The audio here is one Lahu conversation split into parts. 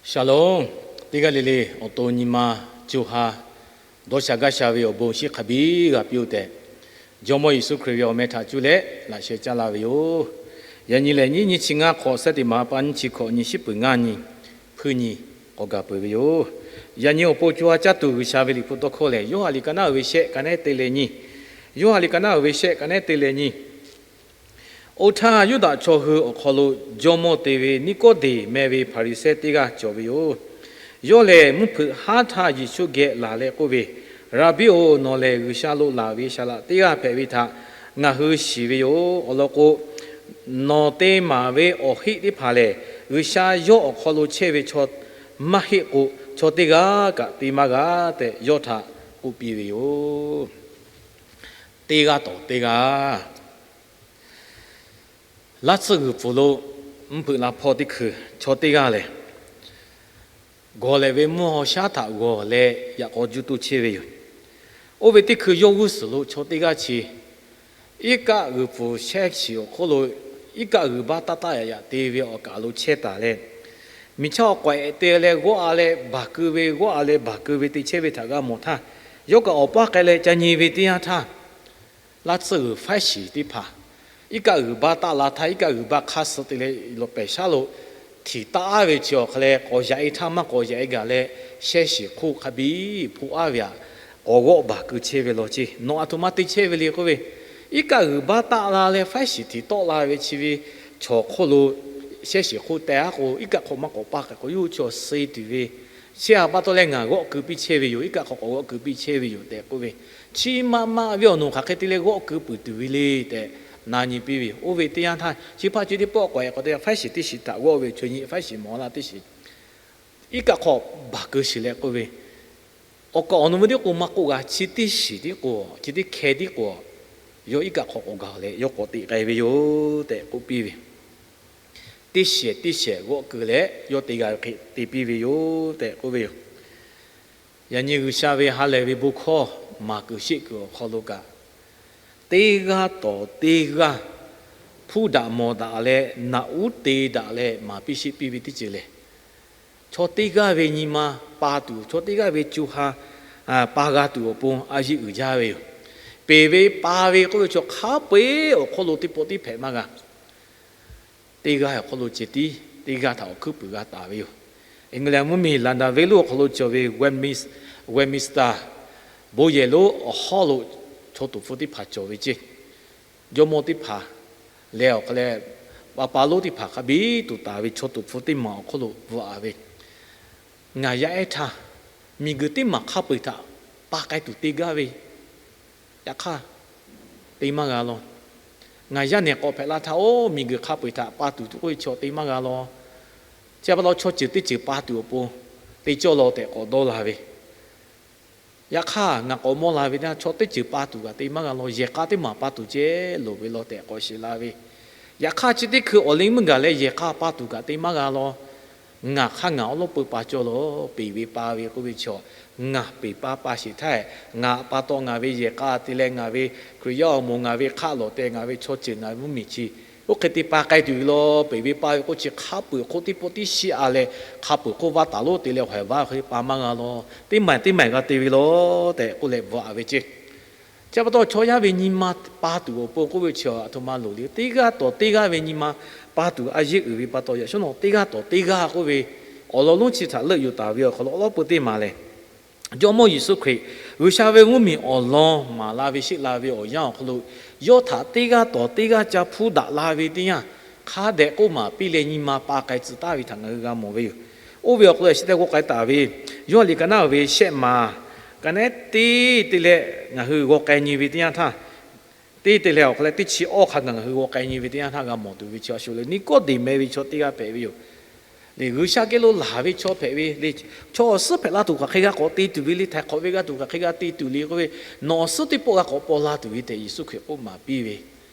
Shalom. Teˇ g'aˇ le le awˬ to nyi ma co ha dawˇ sha gaˇ sha ve awˬ bon shinˉ hk'a biˇ g'a piˇ-oˆ tehꞈ, Jawˇmawˇ Yeˍsuˆ Hkriꞈ ve awˬ meh htaꞈ cuˇ leh laꞈ sheh caˇ laˇ ve yoˬ. Yaꞈ nyi lehˬ, nyiˇ nyi chi ngaˇ hk'awꞈ, sehˉ teꞈ maˍ pa nyiˇ chi hkawꞈ nyi shiˉ peuˬ ngaˇ nyi hpuiˇ nyi k'awꞈ gaˬ peuˬ ve yoˬ. Yaꞈ nyi awˬ pon co ha caˇ tuˬ G'uiˬsha ve liꞈ hpu tawˇ hkawˇ lehˬ, Yoˇhanˬ liꞈ ka naˉ uiˍ ve shehˆ, ka nehˉ te leh nyi. Yoˇhanˬ liꞈ ka naˉ uiˍ ve shehˆ, ka nehˉ te leh nyi. Oˇ htaˇ, Yuˇdaꞈ chaw hui awˬ hk'aw lo jawˇmawˇ te ve Niˆkawˇdeˍ meh ve Hpaˍriˍsehˇ teˇ g'aˇ cawˬ ve yoˬ. Yawˇ lehˬ, mvuhˇ hpeuꞈ haˉ htaˇ Yeˍsuˆ geh laˬ leh k'oˆ ve, Raˍbiˆ-oˬ, nawˬ lehˬ G'uiˬsha lo laˬ ve saˍ laꞈ teˇ g'aˇ hpehꞈ ve htaꞈ ngaˬ hui shiˍ ve yoˬ. Awˬ lawn k'o, nawˬ te maˍ ve awˬ heˆ teˇ hpaˍ lehˬ, G'uiˬsha yawˇ awˬ hk'aw lo chehˇ ve chaw maˇ heˆ k'o, chaw teˇ g'aˇ kaꞈ te maˇ g'a tehꞈ yawˇ htaꞈ k'oˆ piˇ ve yoˬ. Teˇ g'aˇ tawˍ teˇ g'aˇ. Laˇ tsuhˇ g'uiˬ pfuhˍ lo mvuhˇ hpeuꞈ la hpawˇ teˇ hkui chaw teˇ g'aˇ lehˬ, gawˬ lehˬ ve mvuhˇ haw shaˉ htaꞈ g'awˬ leh yaꞈ k'aw juˇ toˇ chehˇ ve yoˬ. Oˇ ve teˇ hkui yawˇ g'uˇ suhˍ lo chaw teˇ g'aˇ chi iˉ kaˆ g'uiˬ pfuhˍ shehˇ shiˍ awˬ hk'oˆ lo iˉ kaˆ g'uiˬ baˆ taˆ taˆ yaꞈ yaꞈ te ve awˬ kaˬ lo chehˇ taˍ leh, miˬ chaˇ awˬ k'awehꞈ te leh g'awˇ a leh baˬ keu ve, g'awˇ a leh baˬ keu ve te chehˇ ve htaꞈ g'a mawˬ htaˇ, yawˇ kaꞈ awˬ paˇ k'ai leh ca nyi ve teˇ yanˇ htaˇ, laˇ tsuhˇ g'uiˬ faiˉ shiˍ teˇ hpaˍ iˉ kaˆ g'uiˬ baˆ taˆ la htaˇ, iˉ kaˆ g'uiˬ baˆ hk'aˇ suh te leh lawˬ pehˬ shaˉ lo htiꞈ taˆ aˉ ve chi awˬ hk'a leh k'awꞈ yaꞈ-e htaˇ maˇ k'awꞈ yaꞈ-e gaˬ leh, shehˇ shiˍ hk'oˆ hk'a biˇ hpoˆ aˉ ve htaꞈ k'awꞈ g'awˆ baˬ keu chehˇ ve law ceˇ. Nawˬ aˬ htoꞈ ma te chehˇ ve le k'oˆ ve, iˉ kaˆ g'uiˬ baˆ taˆ la leh faiˉ shiˍ htiꞈ tawˆ la ve chi ve chaw hk'oˆ lo shehˇ shiˍ hk'oˆ teh aˉ k'o, iˉ kaˆ hk'awꞈ maˇ k'awꞈ paˇ k'ai k'o, yawˇ hui chi awˬ suh tuˬ ve, chi htaꞈ pa taw leh ngaˬ g'awˆ keu piˇ chehˇ ve yoˬ. Iˉ kaˆ hk'awꞈ k'awꞈ g'awˆ keu piˇ chehˇ ve yoˬ tehꞈ k'oˆ ve, chi ma ma ve awˬ nawˬ hk'aˬ hk'e te leh g'awˆ keu puiˬ tuˬ ve le tehꞈ na nyi piˇ ve yoˬ. Oˇ ve teˇ yanˇ htaˇ chi hpaˇ chi teˇ pawˆ k'awehꞈ k'awꞈ te faiˉ shiˍ teˇ shiˍ htaꞈ g'awˆ ve, chaw nyi faiˉ shiˍ mawˬ laˇ teˇ shiˍ, iˉ kaˆ hk'awꞈ baˬ keu shiˍ leh k'oˆ ve, awˬ kaˍ awˬ nu ve tiˉ k'o maˇ k'oˆ g'a, chi teˇ shiˍ tiˉ k'o, chi teˇ hkeh tiˉ k'o, yawˇ iˉ kaˆ hk'awꞈ k'awꞈ gaˬ leh yawˇ k'awꞈ teꞈ k'ai ve yoˬ tehꞈ k'oˆ piˇ ve. Teˇ shehˍ teˇ shehˍ g'awˆ keu leh yawˇ te g'a ve hk'e te piˇ ve yoˬ tehꞈ k'oˆ ve yoˬ. Yaꞈ nyi G'uiˬsha ve ha lehˬ ve bon hkawˇ maˍ kuiˬ sheˆ kuiˬ awˬ hk'aw lo kaꞈ, teˇ g'aˇ tawˍ teˇ g'aˇ hpuˇ daꞈ mawˬ daꞈ leh naꞈ uˉ te daꞈ leh maˍ piˇ sheˆ piˇ ve teˇ ceuˬ lehˬ, chaw teˇ g'aˇ ve nyi ma pa tuˬ, chaw teˇ g'aˇ ve co ha pa g'a tuˬ awˬ pon a yeˇ uiˍ jaˇ ve yoˬ. Peˬ ve pa ve k'oˆ ve chaw hk'a peu-eˬ awˬ hk'oˆ lo teˇ pawˆ tiˉ hpehꞈ maˇ g'a. Teˇ g'aˇ awˬ hk'oˆ lo ceh tiˉ teˇ g'aˇ htaꞈ awˬ hkuiˉ puiˍ g'a taˍ ve yoˬ. England mvuhˇmiˬ London venˇ lonˉ awˬ hk'aw lo cawˬ ve Westminster bon yehˬ lonˉ awˬ hawˉ lo chaw tuˍ hpfuh teˇ hpaˍ cawˬ ve ceˇ. Jawˇmawˇ teˇ hpaˍ leh awˬ hk'a leh, pa pa lonˉ teˇ hpaˍ hk'a biˇ tuˬ taˍ ve chaw tuˍ hpfuh teˇ maˬ awˬ hk'oˆ lo bvuhꞈ-a ve, ngaˬ yaˇ ehˉ htaˇ miˬguiˬ teˇ maˬ hk'a peu-eˬ htaꞈ pa k'ai tuˬ te gaˇ ve, yaꞈ hk'aˇ te maˇ g'a law. Ngaˬ yaˇ nehˬ k'awꞈ hpehꞈ la htaˇ, oˇ miˬguiˬ hk'a peu-eˬ htaꞈ pa tuˬ k'oˆ ve chaw te maˇ g'a law. Chi pa taw chaw ceuˬ teˇ ceuˬ pa tuˬ awˬ pon te cawˇ law tehꞈ k'awꞈ dawˇ la ve, yaꞈ hk'aˇ ngaˬ k'awꞈ mawˇ la ve htaˇ, chaw teˇ ceuˬ pa tuˬ kaꞈ te maˇ g'a law. Yehˬ k'a teˇ maˬ pa tuˬ ceh loˍ ve law tehꞈ k'awꞈ shiˍ la ve, yaꞈ hk'aˇ chi teˇ hkui awˬ liˇ mvuhˇ gaˬ leh yehˬ k'a pa tuˬ kaꞈ te maˇ g'a law. Ngaˬ hk'aˇ ngaˬ awˉ lawˉ peu pa cawˇ law. Peˬ ve pa ve k'oˆ ve chaw, ngaˬ peˬ pa pa sheˍ htaˇ, ngaˬ pa taw ngaˬ ve yehˬ k'a te leh ngaˬ ve Hkriꞈ yaˇ awˬ moˍ, ngaˬ ve hk'aˆ lawˬ tehꞈ ngaˬ ve chaw ceuˬ ngaˬ ve mvuhˇmiˬ chi, oˇ hk'e te pa k'ai tuˬ ve law. Peˬ ve pa ve k'oˆ chi hk'a peu-eˬ hk'oˆ teˇ pawˆ tiˉ shiˉ-a leh, hk'a peu-eˬ hk'oˆ vaˇ taˍ lonˉ te leh hawehˬ vaˇ hk'e pa maˇ g'a law. Teˇ maˬ teˇ maˬ g'a te ve law tehꞈ k'oˆ leh bvuhꞈ-a ve ceˇ. Chi pa taw chaw yaˇ ve nyi ma pa tuˬ awˬ pon k'oˆ ve chi aˬ htoꞈ ma loˍ le. Teˇ g'aˇ tawˍ teˇ g'aˇ ve nyi ma pa tuˬ a yeˇ uiˍ ve pa taw, yaꞈ shawˉ nawˬ teˇ g'aˇ tawˍ teˇ g'aˇ k'oˆ ve awˬ lawn lonˉ chi htaꞈ leuˆ yuˬ taˍ ve awˬ hk'aw lo awˉ lawˉ peu teˇ maˬ lehˬ, Jawˇmawˇ Yeˍsuˆ Hkriꞈ G'uiˬsha ve mvuhˇmiˬ awˬ lawn maˍ la ve sheˆ la ve awˬ yanˇ awˬ hk'aw lo, yawˇ htaꞈ teˇ g'aˇ tawˍ teˇ g'aˇ ca hpuˇ daꞈ la ve teˇ yanˇ, hk'a dehꞈ k'oˆ maˍ piˇ leh nyi ma pa k'ai tcuh taˍ ve htaꞈ ngaˬ hui g'a mawˬ ve yoˬ. Oˇ ve awˬ hk'aw lo chi teˇ g'aˇ k'ai taˍ ve, Yoˇhanˬ liꞈ ka naˉ ve shehˆ maˬ, ka nehˉ teˇ te leh ngaˬ hui g'aw k'ai nyi ve teˇ yanˇ htaˇ, teˇ te leh awˬ hk'aw leh teˇ chi awˇ hk'a gaˬ ngaˬ hui g'aw k'ai nyi ve teˇ yanˇ htaˇ g'a mawˬ tuˬ ve chi a shu le, Niˆkawˇdeˍ meh ve chaw teˇ g'aˇ hpehꞈ ve yoˬ. Lehˬ, G'uiˬsha geh lo laˬ ve chaw hpehꞈ ve le. Chaw awˬ suhˉ hpehꞈ la tuˬ kaꞈ hk'e g'a k'awꞈ te tuˬ ve le. Htaiˍ hk'awꞈ ve g'a tuˬ kaꞈ hk'e g'a te tuˬ le k'oˆ ve, nawˬ awˬ suhˉ teˇ pawˆ g'a k'awꞈ paw la tuˬ ve tehꞈ Yeˍsuˆ Hkriꞈ k'oˆ maˍ piˇ ve,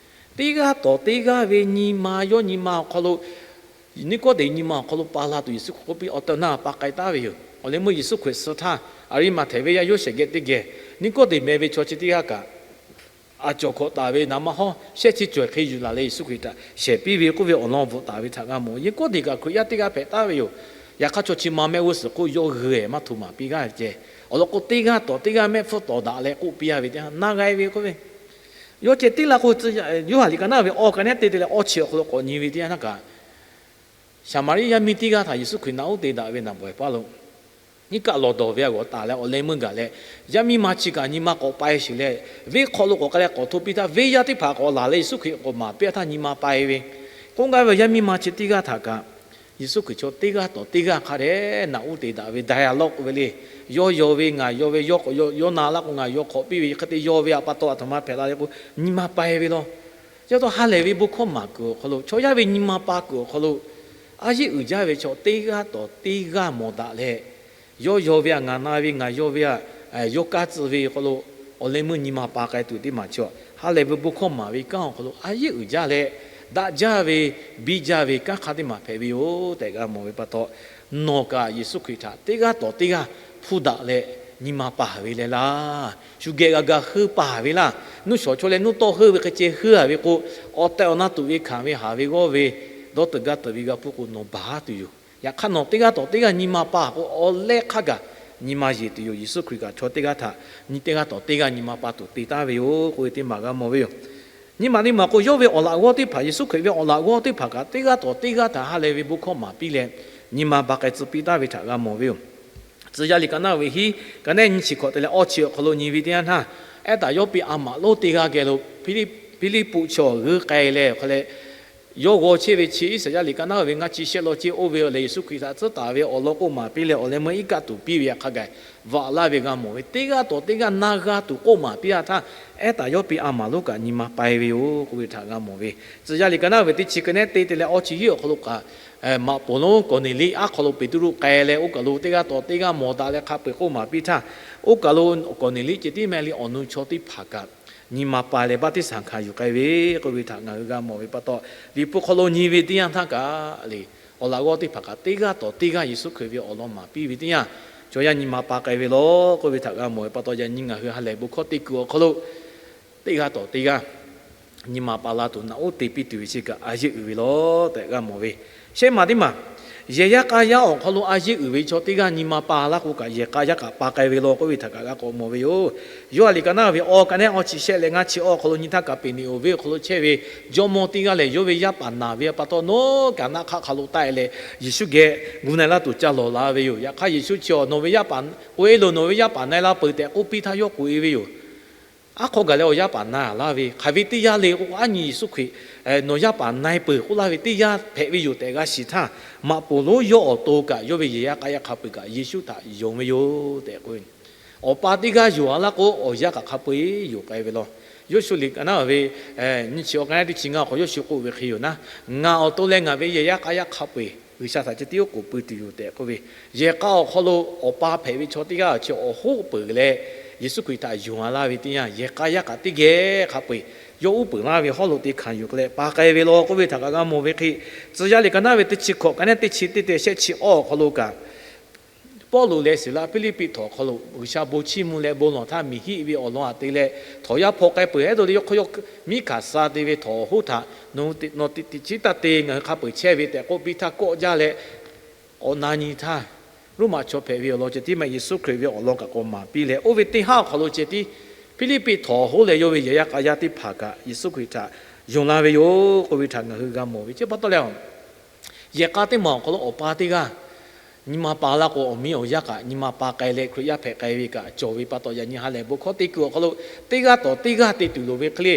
teˇ g'aˇ tawˍ teˇ g'aˇ ve nyi ma, yawˇ nyi ma awˬ hk'aw lo, Niˆkawˇdeˍ nyi ma awˬ hk'aw lo pa la tuˬ Yeˍsuˆ Hkriꞈ k'oˆ piˇ, awˬ tehˬ awˬ na pa k'ai taˍ ve yoˬ. Awˬ leh meuˇ Yeˍsuˆ Hkriꞈ suh htaˇ, Aˍriˆmaꞈhtehˍ ve yaˇ Yoˇsehꞈ geh teˇ geh Niˆkawˇdeˍ meh ve chaw chi teˇ g'aˇ kaꞈ a cawˬ hkawꞈ taˍ ve, naˍ ma hawˉ shehˆ chi cawˬ hk'e yuˬ laˬ leh Yeˍsuˆ Hkriꞈ htaꞈ shehˍ piˇ ve k'oˆ ve awˬ lawn bvuhꞈ taˍ ve htaꞈ g'a mawˬ. Niˆkawˇdeˍ kaꞈ Hkriꞈ yaˇ teˇ g'aˇ hpehꞈ taˍ ve yoˬ. Yaꞈ hk'aˇ, chaw chi ma mehˆ g'uˇ suhˍ hk'oˆ yawˇ g'uiˬ maˇ hto maˍ piˇ g'aˇ ve ceh, awˬ lawn k'o, teˇ g'aˇ tawˍ teˇ g'aˇ mehˆ hpfuhˇ tawˍ daꞈ leh k'oˆ piˇ a ve teˇ yanˇ, na g'a ve k'oˆ ve, yawˇ ceh tiˉ la k'o, Yoˇhanˬ liꞈ ka naˉ ve awˬ ka neˉ te te leh awˇ chi awˬ hk'aw lo k'awꞈ nyi ve teˇ yanˇ htaˇ kaꞈ, Saˍmaˍriˆ yaˇ miˇ teˇ g'aˇ htaꞈ Yeˍsuˆ Hkriꞈ naꞈ uˉ te daꞈ ve naˍ bawehˬ paˇ lo, iˉ kaˆ lawˬ dawˬ ve a g'awˬ taˍ leh awˬ leh meuˇ gaˬ leh, yaˇ miˇ ma chi kaꞈ nyi ma k'awꞈ pai sheˍ leh, venˇ hk'aw lo k'awꞈ k'ai leh k'awꞈ hto piˇ htaˇ, venˇ yaˇ teˇ hpaˍ k'awꞈ laˬ leh Yeˍsuˆ Hkriꞈ k'awꞈ maˍ piˇ htaˇ nyi ma pai ve. K'oˆ gaˇ ve, yaˇ miˇ ma chi teˇ g'aˇ htaꞈ kaꞈ Yeˍsuˆ Hkriꞈ chaw teˇ g'aˇ tawˍ teˇ g'aˇ hk'a dehꞈ naꞈ uˉ te daꞈ ve, dialogue k'oˆ ve le. Yawˇ yaw ve, ngaˬ yaw ve, yawˇ k'awꞈ yaw, yawˇ na laˇ k'o ngaˬ yaw hk'awꞈ piˇ ve, hk'e te yaw ve a pa taw a htoꞈ ma hpehꞈ la le k'o, nyi ma pai ve law. Chi pa taw ha lehˬ ve bon hkawˇ maˍ kuiˬ awˬ hk'aw lo, chaw yaˇ ve nyi ma pa kuiˬ awˬ hk'aw lo, a yeˇ uiˍ jaˇ ve chaw teˇ g'aˇ tawˍ teˇ g'aˇ mawˬ daꞈ leh, yawˇ yaw ve a ngaˬ na ve, ngaˬ yaw ve a yawˇ kaˇ tcuh ve awˬ hk'aw lo, awˬ leh meuˇ nyi ma pa k'ai tuˬ teˇ maˬ chi, ha lehˬ ve bon hkawˇ maˍ ve kanˉ awˬ hk'aw lo a yeˇ uiˍ jaˇ leh, daꞈ jaˇ ve, biˇ jaˇ ve kanˉ hk'a teˇ maˬ hpehꞈ ve yoˬ tehꞈ g'a mawˬ ve pa taw, nawˬ kaꞈ Yeˍsuˆ Hkriꞈ htaꞈ teˇ g'aˇ tawˍ teˇ g'aˇ hpuˇ daꞈ leh nyi ma pa ve leh laˇ. Shu geh g'a ga heuˆ pa ve laˇ. Nuˇ shawˍ chaw leh nuˇ tawˇ heuˆ ve hk'e ceh heuˆ a ve k'o, awˬ tehˬ awˬ na tuꞈ ve hkanˍ ve haˍ ve g'awˇ ve, dawˇ teuꞈ gaˇ teuꞈ ve g'a hpuˇ k'o nawˬ baˬ tuˬ yoˬ. Yaꞈ hk'aˇ, nawˬ teˇ g'aˇ tawˍ teˇ g'aˇ nyi ma pa k'o, awˬ leh hk'a gaˬ nyi ma yeˬ tuˬ yoˬ. Yeˍsuˆ Hkriꞈ kaꞈ chaw teˇ g'aˇ htaꞈ nyi teˇ g'aˇ tawˍ teˇ g'aˇ nyi ma pa tuˬ te taˍ ve yoˬ k'oˆ ve teˇ maˬ g'a mawˬ ve yoˬ. Nyi ma teˇ maˬ k'o, yawˇ ve awˬ laꞈ g'awˇ teˇ hpaˍ, Yeˍsuˆ Hkriꞈ ve awˬ laꞈ g'awˇ teˇ hpaˍ kaꞈ teˇ g'aˇ tawˍ teˇ g'aˇ htaꞈ ha lehˬ ve bon hkawˇ maˍ piˇ leh, nyi ma ba k'ai tcuh piˇ taˍ ve htaꞈ g'a mawˬ ve yoˬ. Tcuh yaˇ liꞈ ka naˉ ve hiˉ, ka neˉ nyi chi hkawꞈ te leh awˇ chi awˬ hk'aw lo nyi ve teˇ yanˇ htaˇ, ehˉ taˍ yawˇ piˇ a maꞈ lonˉ teˇ g'aˇ geh lo Hpiˇliˇpuˆ chaw g'euˆ k'ai leh hk'a leh, yawˇ g'aw chehˇ ve chi Iˉsaˍyaˆ liꞈ ka naˉ ve ngaˇ chi shehˆ law ceh oˇ ve lehˬ, Yeˍsuˆ Hkriꞈ htaꞈ tcuhˉ taˍ ve awˬ lawn k'oˆ maˍ piˇ leh awˬ leh meuˇ iˉ kaˆ tuˬ piˇ ve htaꞈ hk'a gaˬ vaꞈ laˇ ve g'a mawˬ ve, teˇ g'aˇ tawˍ teˇ g'aˇ na g'a tuˬ k'oˆ maˍ piˇ a htaˇ, ehˉ taˍ yawˇ piˇ a maꞈ lonˉ kaꞈ nyi ma pai ve yoˬ k'oˆ ve htaꞈ g'a mawˬ ve. Tcuh yaˇ liꞈ ka naˉ ve teˇ chi ka neˉ te te leh awˇ chi hiˉ awˬ hk'aw lo kaꞈ, maꞈ poˍ lonˉ Kawˍneˍliˆ aˉ hk'aw lo Peˍtruˆ k'ai leh, oˇ kaˬ lo teˇ g'aˇ tawˍ teˇ g'aˇ mawˬ daꞈ leh hk'a peu-eˬ k'oˆ maˍ piˇ htaˇ, oˇ kaˬ lo Kawˍneˍliˆ ceh tiˉ meh le awˬ nu chaw teˇ hpaˍ kaꞈ nyi ma pa leh baˆtiˆsaˬ hkanˍ yuˬ k'ai ve k'oˆ ve htaꞈ ngaˬ hui g'a mawˬ ve pa taw, Liꞈ hpu hk'aw lo nyi ve teˇ yanˇ htaˇ kaꞈ le, awˬ laꞈ g'awˇ teˇ hpaˍ kaꞈ teˇ g'aˇ tawˍ teˇ g'aˇ Yeˍsuˆ Hkriꞈ ve awˬ lawn maˍ piˇ ve teˇ yanˇ, chaw yaˇ nyi ma pa k'ai ve law k'oˆ ve htaꞈ g'a mawˬ ve pa taw, yaꞈ nyi ngaˬ hui ha lehˬ bon hkawˇ te kuiˬ awˬ hk'aw lo teˇ g'aˇ tawˍ teˇ g'aˇ nyi ma pa la tuˬ naꞈ uˉ te piˇ tuˬ ve chi kaꞈ a yeˇ uiˍ ve law tehꞈ g'a mawˬ ve. Shehˆ maˬ teˇ maˬ, yehˬ yaˇ k'a yaˇ awˬ hk'aw lo a yeˇ uiˍ ve chaw teˇ g'aˇ nyi ma pa laˇ k'o kaꞈ, yehˬ k'a yaˇ kaꞈ pa k'ai ve law k'oˆ ve htaꞈ kaꞈ g'a k'awꞈ mawˬ ve yoˬ. Yoˇhanˬ liꞈ ka naˉ ve awˇ ka neˉ awˇ chi shehˆ leh ngaˇ chi awˇ hk'aw lo nyi htaˇ, Kaˍpeˍneˍonˍ venˇ awˬ hk'aw lo chehˇ ve jawˇmawˇ teˇ g'aˇ lehˬ, yawˇ ve yaˇ paˍ naˬ ve pa taw, nawˉ kaꞈ naˆ hk'aˆ hk'a lo taˆ e leh Yeˍsuˆ geh gu na-e laˇ tuˬ ca lawˬ la ve yoˬ. Yaꞈ hk'aˇ, Yeˍsuˆ chi awˬ, Nawˬ ve yaˇ paˍ, k'oꞈ e loˬ, nawˬ ve yaˇ paˍ na-e la peuˬ tehꞈ k'oˆ piˇ htaˇ, yawˇ k'oꞈ e ve yoˬ. Aˉ hk'aw gaˬ leh awˬ yaˇ paˍ na-e laˇ ve hk'aˬ ve teˇ yanˇ le k'o, aˉ nyi Yeˍsuˆ Hkriꞈ, Nawˬ yaˇ paˍ na-e peuˬ k'oˆ laˇ ve teˇ yanˇ hpehꞈ ve yoˬ tehꞈ g'a shiˍ htaˇ, maꞈ poˍ lonˉ yawˇ awˬ to kaꞈ yawˇ ve yehˬ yaˇ k'a yaˇ hk'a peu-eˬ kaꞈ Yeˍsuˆ htaꞈ yonˍ ve yoˬ tehꞈ k'oˆ ve. Awˬ pa teˇ g'aˇ yonˍ a laˇ k'o, awˬ yaˇ kaꞈ hk'a peu-eˬ yonˍ k'ai ve law. Yoˇshuˆ liꞈ ka naˉ ve nyiˇ chi awˇ ka neˉ teˇ chi ngaˇ awˬ hk'aw Yoˇshuˆ k'oˆ ve hk'e yoˬ naˉ, Ngaˬ awˬ to leh ngaˬ ve yehˬ yaˇ k'a yaˇ hk'a peu-eˬ G'uiˬsha htaꞈ ceh tiˉ oˉ k'oˍ pui tuˬ yoˬ tehꞈ k'oˆ ve. Yehˬ k'a awˬ hk'aw lo awˬ pa hpehꞈ ve chaw teˇ g'aˇ chi awˬ hoˉ peuˬ leh, Yeˍsuˆ Hkriꞈ htaꞈ yonˍ a laˇ ve teˇ yanˇ, yehˬ k'a yaˇ kaꞈ teˇ geh hk'a peu-eˬ yawˇ uˉ peunˍ laˇ ve hawˉ lo te hkanˍ yuˬ k'ai leh pa k'ai ve law k'oˆ ve htaꞈ kaꞈ g'a mawˬ ve hk'e, Tcuh yaˇ liꞈ ka naˉ ve teˇ chi hkawꞈ ka neˉ teˇ chi teˇ te shehˆ chi awˇ awˬ hk'aw lo kaꞈ, Pawˇluꞈ leh Siˍlaˆ Hpiˇliˇpiˆ htawnˍ awˬ hk'aw lo G'uiˬsha bon chiˇ mvuh leh bon lawˬ htaˇ miˬ hiˆ ve awˬ lawn htaꞈ te leh, htawnˍ yaˇ hpaw k'ai peuˬ hehˉ dawˇ leh yawˇ hk'aw yawˇ miˉ hkanˍ sha te ve htawnˍ awˬ hoˉ htaꞈ nawˬ tiꞈ tiꞈ chiˉ taˇ te, ngaˬ hui hk'a peu-eˬ chehˇ ve tehꞈ k'oˆ piˇ htaˇ kawˆ jaˇ leh, awˬ na nyi htaˇ, Roˉmaꞈ chaw hpehꞈ ve awˬ lawn ceh tiˉ maˇ heˆ, Yeˍsuˆ Hkriꞈ ve awˬ lawn kaꞈ k'awꞈ maˍ piˇ leh, oˇ ve teˇ haˉ awˬ hk'aw lo ceh tiˉ Hpiˇliˇpiˆ htawnˍ awˬ hoˉ leh yawˇ ve yehˬ yaˇ k'a yaˇ teˇ hpaˍ kaꞈ Yeˍsuˆ Hkriꞈ htaꞈ yonˍ la ve yoˬ k'oˆ ve htaꞈ ngaˬ hui g'a mawˬ ve. Chi pa taw leh, yehˬ k'a teˇ maˬ awˬ hk'aw lo awˬ pa teˇ g'aˇ nyi ma pa laˇ k'o, awˬ miˇ awˬ yaˇ kaꞈ nyi ma pa k'ai leh Hkriꞈ yaˇ hpehꞈ k'ai ve kaꞈ cawˬ ve pa taw, yaꞈ nyi ha lehˬ bon hkawˇ te kuiˬ awˬ hk'aw lo teˇ g'aˇ tawˍ teˇ g'aˇ te tuˬ loˍ ve hk'e le,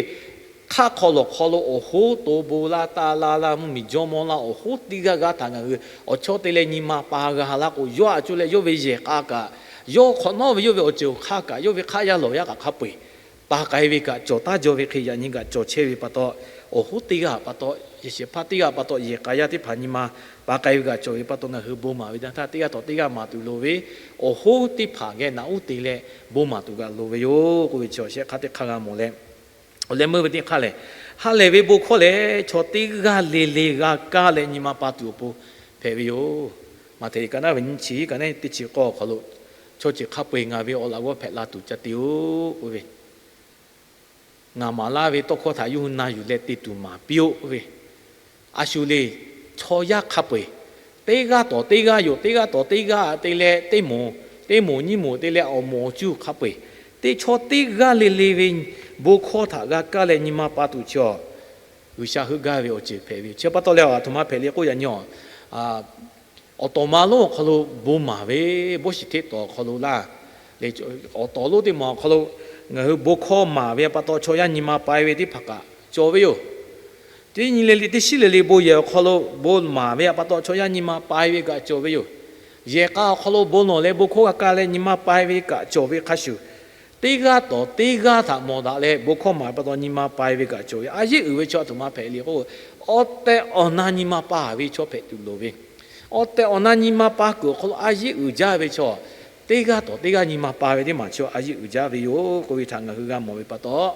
hk'aˆ hk'aw lawˬ hk'aw lo awˬ hoˉ to bon laˇ taˇ laˇ laˇ, mvuhˇmiˬ jawˇmawˇ laˇ, awˬ hoˉ teˇ g'aˇ g'aˇ htaꞈ ngaˬ hui awˬ chawˇ te leh nyi ma pa g'a laˇ k'o, yawˇ a cuˇ leh yawˇ ve yehˬ k'a kaꞈ, yawˇ hk'awꞈ nawˉ ve yawˇ ve awˬ ceuˬ awˬ hk'aˇ kaꞈ, yawˇ ve hk'aˆ yaˇ lawˬ yaˇ kaꞈ hk'a peu-eˬ pa k'ai ve kaꞈ cawˬ taˉ jaw ve hk'e, yaꞈ nyi kaꞈ cawˬ chehˇ ve pa taw, awˬ hoˉ teˇ g'aˇ pa taw, yehˬ shehˍ hpaˇ teˇ g'aˇ pa taw, yehˬ k'a yaˇ teˇ hpaˍ nyi ma pa k'ai ve kaꞈ cawˬ ve pa taw, ngaˬ hui bon maˍ ve teˇ htaˇ teˇ g'aˇ tawˍ teˇ g'aˇ maˍ tuˬ loˍ ve, awˬ hoˉ teˇ hpaˍ geh naꞈ uˉ te leh bon maˍ tuˬ g'a loˍ ve yoˬ k'oˆ ve chi awˬ shehˆ hk'aˇ teˇ hk'aˇ g'a mawˬ leh, awˬ leh meuˇ ve teˇ hk'aˇ lehˬ, ha lehˬ ve bon hkawˇ lehˬ, chaw teˇ g'aˇ le le g'a kaˇ leh nyi ma pa tuˬ awˬ pon hpehꞈ ve yoˬ. Maꞈhtehˍ liꞈ ka naˉ ve nyiˇ chi hiˉ ka neˉ teˇ chi k'awˇ awˬ hk'aw lo, Chaw ceuˬ hk'a peu-eˬ ngaˬ ve awˬ laꞈ g'awˇ hpehꞈ la tuˬ ca te-oˬ k'oˆ ve, ngaˬ maˍ laˇ ve tawˇ hkawˇ htaꞈ yawˇ hui na yuˬ leh te tuˬ maˍ piˇ-oˆ k'oˆ ve, a shu le, chaw yaˇ hk'a peu-eˬ teˇ g'aˇ tawˍ teˇ g'aˇ yoˬ. Teˇ g'aˇ tawˍ teˇ g'aˇ te leh teˇ moˍ, teˇ moˍ nyiˇ moˍ te leh awˬ moˍ awˬ cuˇ hk'a peu-eˬ, teˇ chaw teˇ g'aˇ le le ve bon hkawˇ htaꞈ g'a kaˇ leh nyi ma pa tuˬ chi G'uiˬsha heuˆ gaˇ ve awˬ ceuˬ hpehꞈ ve yoˬ. Chi pa taw leh a htoꞈ ma hpehꞈ le k'oˆ yaꞈ nyi a awˬ tawˍ ma lonˉ awˬ hk'aw lo bon maˍ ve, boˇ shiˍ hteˆ tawˍ awˬ hk'aw lo laˇ le, awˬ tawˍ lonˉ teˇ maˬ awˬ hk'aw lo ngaˬ hui bon hkawˇ maˍ ve pa taw chaw yaˇ nyi ma pa-e ve teˇ hpaˍ kaꞈ cawˬ ve yoˬ. Teˇ nyi le le teˇ shiˉ le le bon yehˬ awˬ hk'aw lo bon maˍ ve pa taw chaw yaˇ nyi ma pa-e ve kaꞈ cawˬ ve yoˬ. Yehˬ k'a awˬ hk'aw lo bon lawˬ leh bon hkawˇ g'a kaˇ leh nyi ma pa-e ve kaꞈ cawˬ ve hk'a shuˍ, teˇ g'aˇ tawˍ teˇ g'aˇ htaꞈ mawˬ daꞈ leh bon hkawˇ maˍ ve pa taw nyi ma pa-e ve kaꞈ cawˬ ve. A yeˉ uiˍ ve chaw a htoꞈ ma hpehꞈ le k'o, awˬ tehˬ awˬ na nyi ma pa ve chaw hpehꞈ tuˬ loˍ ve, awˬ tehˬ awˬ na nyi ma pa kuiˬ awˬ hk'aw lo a yeˉ uiˍ jaˇ ve chaw, teˇ g'aˇ tawˍ teˇ g'aˇ nyi ma pa ve teˇ maˬ chaw a yeˉ uiˍ jaˇ ve yoˬ k'oˆ ve htaꞈ ngaˬ hui g'a mawˬ ve pa taw,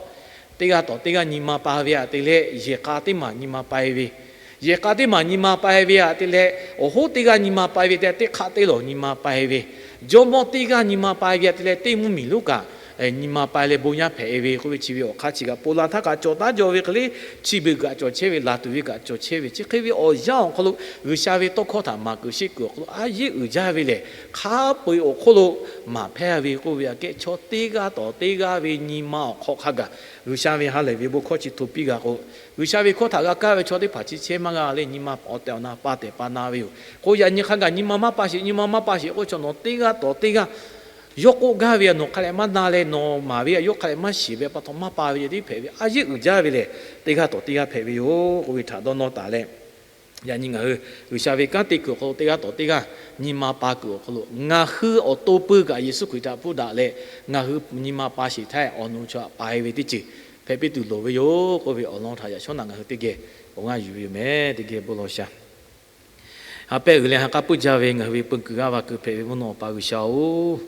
teˇ g'aˇ tawˍ teˇ g'aˇ nyi ma pa ve aꞈ te leh yehˬ k'a teˇ maˬ nyi ma pa-e ve, yehˬ k'a teˇ maˬ nyi ma pa-e ve aꞈ te leh awˬ hoˉ teˇ g'aˇ nyi ma pa-e ve te teˇ hk'aˆ teˇ lawˬ nyi ma pa-e ve, jawˇmawˇ teˇ g'aˇ nyi ma pa-e ve aꞈ te leh teˇ mvuhˇmiˬ lonˉ kaꞈ nyi ma pa-e leh bon yaˇ hpehꞈ-e ve k'oˆ ve chi ve awˬ hk'aˇ chi kaꞈ ponˬ laˬ htaˇ kaꞈ cawˬ taˉ jaw ve hk'e le, chi beuꞈ kaꞈ cawˬ chehˇ ve, laˬ tuˬ ve kaꞈ cawˬ chehˇ ve, chi hk'e ve awˬ yanˇ awˬ hk'aw lo G'uiˬsha ve tawˇ hkawˇ htaꞈ maˍ kuiˬ sheˆ kuiˬ awˬ hk'aw lo a yeˉ uiˍ jaˇ ve lehˬ, hk'a peu-eˬ awˬ hk'oˆ lo maˍ hpehˇ ve k'oˆ ve aꞈ kehˉ chaw teˇ g'aˇ tawˍ teˇ g'aˇ ve nyi ma awˬ hk'aw hk'a gaˬ G'uiˬsha ve ha lehˬ ve bon hkawˇ chi hto piˇ g'a k'o, G'uiˬsha ve hkawˇ htaꞈ g'a kaˇ ve chaw teˇ hpaˍ chi chehˇ maˇ g'a leh nyi ma awˬ tehˬ awˬ na pa tehˬ pa na ve yoˬ. K'o yaꞈ nyi hk'a gaˬ nyi ma maˇ pa sheˍ, nyi ma maˇ pa sheˍ k'oˆ ve chaw nawˬ teˇ g'aˇ tawˍ teˇ g'aˇ yawˇ k'oˆ gaˇ ve aꞈ nawˬ hk'a leh maˇ na leh nawˬ maˍ ve aꞈ yawˇ hk'a leh maˇ shiˍ ve pa taw maˇ pa ve ceh tiˉ hpehꞈ ve a yeˉ uiˍ jaˇ ve lehˬ, teˇ g'aˇ tawˍ teˇ g'aˇ hpehꞈ ve yoˬ k'oˆ ve htaꞈ dawˇ nawˇ taˍ leh, yaꞈ nyi ngaˬ hui G'uiˬsha ve kanˉ te kuiˬ awˬ hk'aw lo teˇ g'aˇ tawˍ teˇ g'aˇ nyi ma pa kuiˬ awˬ hk'aw lo ngaˬ hui awˬ to pui kaꞈ Yeˍsuˆ Hkriꞈ htaꞈ hpfuhˇ daꞈ leh, ngaˬ hui nyi ma pa sheˍ htaˇ awˬ nu chaw htaꞈ pa-e ve teˇ ceuˬ hpehꞈ piˇ tuˬ loˍ ve yoˬ k'oˆ ve awˬ lawn htaꞈ yaꞈ shawˉ naꞈ ngaˬ hui teˇ geh awˬ g'aˇ yuˬ ve yoˬ meh. Teˇ geh bon lawˬ sha. Ha pehˇ uiˍ leh ha k'aˉ puiˉ jaˇ ve ngaˬ hui ve peu kuiˬ g'aˇ va kuiˬ hpehꞈ ve mvuhˇ naw awˬ pa G'uiˬsha-oˬ,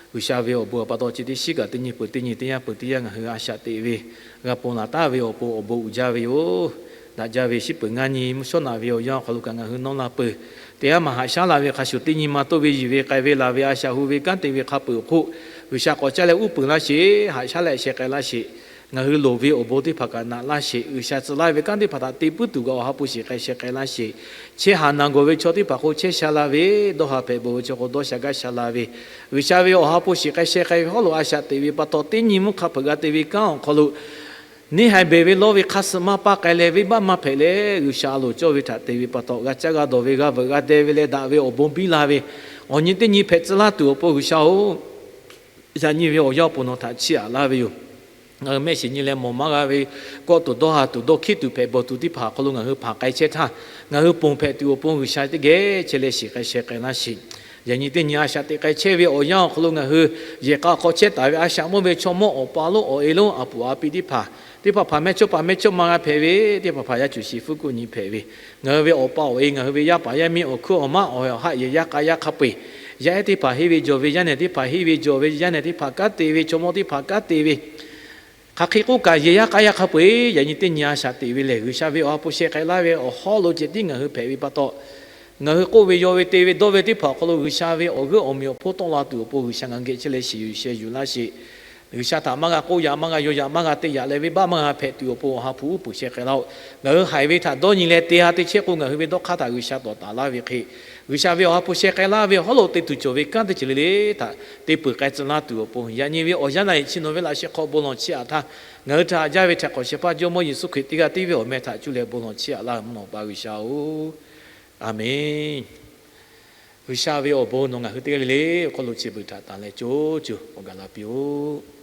G'uiˬsha ve awˬ bon awˬ pa taw chi teˇ shiˉ kaꞈ teˇ nyi peuˬ teˇ nyi teˇ yanˇ peuˬ teˇ yanˇ ngaˬ hui a shaꞈ teꞈ ve g'a ponˬ laˬ taˍ ve awˬ pon awˬ bon uiˍ jaˇ ve yoˬ. Daꞈ jaˇ ve shiˉ peuˬ ngaˇ nyi mvuhˇ shawˉ naꞈ ve awˬ yanˇ awˬ hk'aw lo kaꞈ ngaˬ hui nawˇ la peuˬ. Teˇ g'aˇ maˬ haꞈ shaˉ la ve hk'a shuˍ teˇ nyi ma toˆ ve yiˬ ve k'ai ve laˬ ve a shaꞈ hu ve kanˉ te ve hk'a peu-eˬ awˬ hk'oˆ, G'uiˬsha k'awꞈ caˇ leh uˉ peunˍ laˇ sheˍ. Haꞈ shaˉ leh sheh k'ai laˇ sheˍ. Ngaˬ hui loˍ ve awˬ bon teˇ hpaˍ kaꞈ naꞈ laˇ sheˍ. G'uiˬsha tcuh laˇ ve kanˉ teˇ hpaˍ htaꞈ te puiˉ tuˬ kaꞈ awˬ ha hpu shiˍ k'ai sheh k'ai laˇ sheˍ. Chehˇ haˍ naˬ gawˬ ve chaw teˇ hpaˍ k'o chehˇ sha la ve, dawˇ ha hpehꞈ bawˬ ve chaw k'o dawˇ sha gaˇ sha la ve, G'uiˬsha ve awˬ ha hpu shiˍ k'ai sheh k'ai ve hawˉ lo a shaꞈ teꞈ ve pa taw teˇ nyi mvuhˇ hk'a hpeuꞈ g'a te ve kanˉ awˬ hk'aw lo neˇ haiˬ beˬ ve lawˇ ve hk'a suh maˇ paˇ k'ai leh venˇbaˆ maˇ hpehꞈ leh G'uiˬsha a loˍ cawˇ ve htaꞈ te ve pa taw g'a caˇ g'a dawˬ ve g'a veuꞈ g'a deh ve leh daꞈ ve awˬ bon biˇ la ve, awˬ nyi teˇ nyi hpehꞈ tcuh laˇ tuˬ awˬ pon G'uiˬsha-oˬ, yaꞈ nyi ve awˬ yanˇ awˬ pon nawˬ htaꞈ chiˇ aꞈ laˇ ve yoˬ. Ngaˬ hui mehˆ shiˍ nyi leh mawˬ maˇ g'a ve, kawˆ tuˬ dawˇ ha tuˬ dawˇ hkiˉ tuˬ hpehꞈ bawˬ tuˬ teˇ hpaˍ awˬ hk'aw lo ngaˬ hui hpanˍ k'ai chehˇ htaˇ, ngaˬ hui ponˬ hpehꞈ tuˬ awˬ pon G'uiˬsha teˇ geh chehˇ leh shiˍ k'ai sheh k'ai laˇ sheˍ. Yaꞈ nyi teˇ nyi a shaꞈ teꞈ k'ai chehˇ ve awˬ yanˇ awˬ hk'aw lo ngaˬ hui yehˬ k'a awˬ hk'aw chehˇ taˍ ve a shaꞈ mawˇ ve chaw mawˇ awˬ pa lonˉ awˬ e lonˉ a puˍ a pi teˇ hpaˍ, teˇ hpaˍ hpaˍ mehˇchawˇ paˍ mehˇchawˇma g'a hpehꞈ ve, teˇ hpaˍ hpaˍ yaˇ cuˬ shi hpfuhˇ kuˆ nyi hpehꞈ ve, ngaˬ hui ve awˬ pa awˬ e, ngaˬ hui ve yaˇ paˍ yaˇ miˇ awˬ hkuiˉ awˬ maˉ awˬ haꞈ yehˬ yaˇ k'a yaˇ hk'a peu-eˬ, yaˇ ehˉ teˇ hpaˍ henˇ ve jawˬ ve yaˇ nehˬ teˇ hpaˍ henˇ ve jawˬ ve yaˇ nehˬ teˇ hpaˍ kanˉ te ve, chaw mawˇ teˇ hpaˍ kanˉ te ve, hk'aˬ hk'e k'oˆ kaꞈ yehˬ yaˇ k'a yaˇ hk'a peu-eˬ yaꞈ nyi teˇ nyi a shaꞈ teꞈ ve lehˬ, G'uiˬsha ve awˬ ha hpu sheh k'ai laˇ ve awˬ hawˉ lo ceh tiˉ ngaˬ hui hpehꞈ ve pa taw, ngaˬ hui k'oˆ ve yaw ve te ve dawˇ ve teˇ hpaˍ awˬ hk'aw lo G'uiˬsha ve awˬ g'euˆ awˬ meꞈ awˬ hponˇ tawˆ la tuˬ awˬ pon G'uiˬsha ngaˬ hui geh chehˇ leh shiˍ yuˬ sheh yuˬ laˇ sheˍ. G'uiˬsha htaꞈ maˇ g'a k'oˆ yaꞈ maˇ g'a yaw yaꞈ maˇ g'a te yaꞈ leh venˇbaˆ maˇ g'a hpehꞈ tuˬ awˬ pon awˬ ha hpu uˉ peunˍ sheh k'ai laˇ-oˆ. Ngaˬ hui haiˬ ve htaꞈ dawˇ nyi leh te ha te chehˇ k'o ngaˬ hui ve dawˇ hk'aˇ htaꞈ G'uiˬsha tawˍ taˍ laˇ ve hk'e, G'uiˬsha ve awˬ ha hpu sheh k'ai laˇ ve awˬ hawˉ lo te tuˬ cawˬ ve kanˉ teˇ ceuˬ le le htaꞈ te peuˬ k'ai tcuh laˇ tuˬ awˬ pon yaꞈ nyi ve awˬ yanˇ na eꞈ chi nawˬ ve laꞈ sheh hk'aw bon lawˬ chiˇ aꞈ htaˇ, ngaˬ hui htaꞈ haꞈ jaˇ ve htaꞈ k'awꞈ shehˍ hpaˇ Jawˇmawˇ Yeˍsuˆ Hkriꞈ teˇ g'aˇ tiˉ ve awˬ meh htaꞈ cuˇ leh bon lawˬ chiˇ aꞈ laˇ mvuhˇ naw awˬ pa G'uiˬsha-oˬ, a menˬ. G'uiˬsha ve awˬ bon nawˬ ngaˬ hui teˇ g'aˇ le le awˬ hk'aw lo chi beuꞈ htaꞈ tanˬ leh co co awˬ gaˬ la piˇ-oˆ.